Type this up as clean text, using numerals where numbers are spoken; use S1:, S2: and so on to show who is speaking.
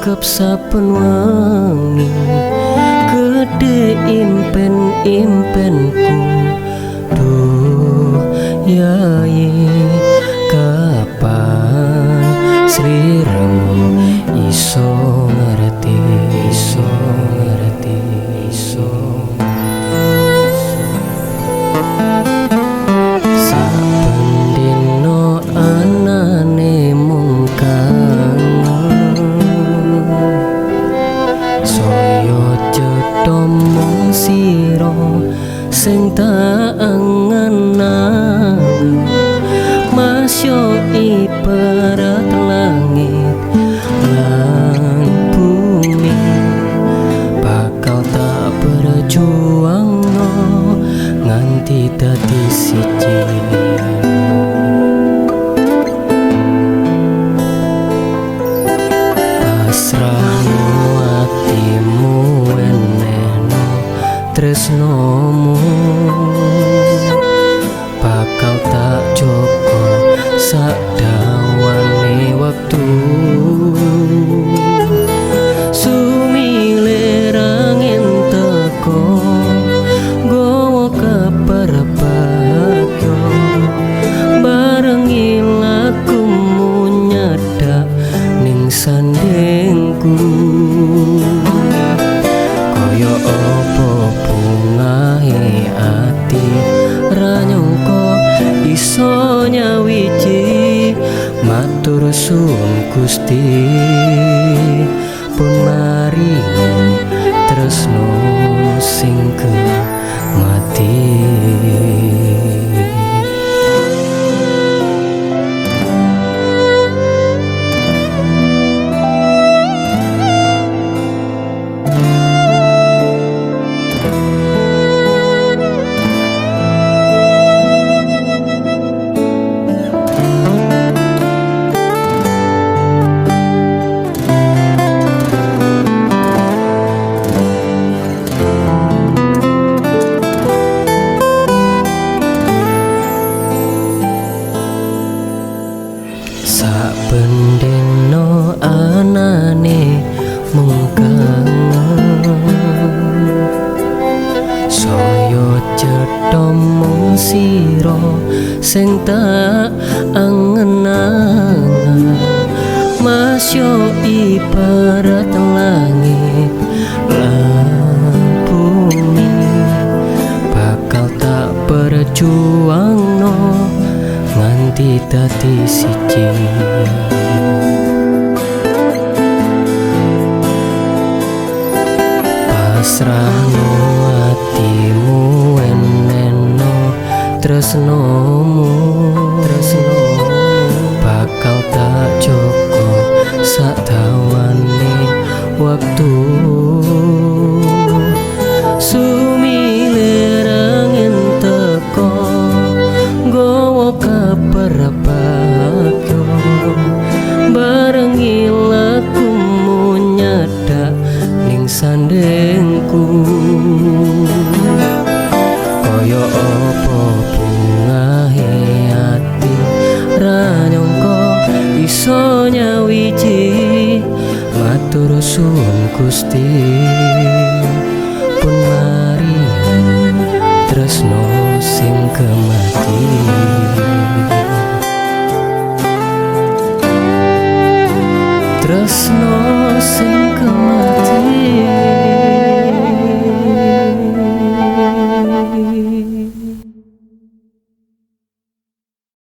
S1: sregep saben wengi, gedhe impen-impenku. Duh yai, kapan sliramu iso ngerti, iso ngerti, iso. Saben dina anane mung kangen, saya cetha mung sira sing tak angen-angen. Masyo ibarat langit lan bumi, bakal tak berjuangno nganti dadi siji. Pasrahno atimu, enehno tresnomu, bakal tak jogo sakdawane wektu. Sumilir angin teko nggawa kabar bagyo, barengi lakumu nyedak ning sandingku. Kaya apa bungahe ati ra nyangka iso nyawiji. Matur suwun Gusti pun maringi tresno sing mati. Saben dina anane mung kangen, saya cetha mung sira sing tak angen-angen. Masyo ibarat langit lan bumi, bakal tak berjuangno nganti dadi siji. Pasrahno atimu, enehno tresnomu, bakal tak jogo sakdawane wektu. Sumilir angin teko nggawa kabar bagyo, barengi lakumu nyedak ning sandingku. Kaya apa bungahe ati ra nyangka iso nyawiji. Matur suwun Gusti pun maringi tresno sing kemati. Tresno sing kemati.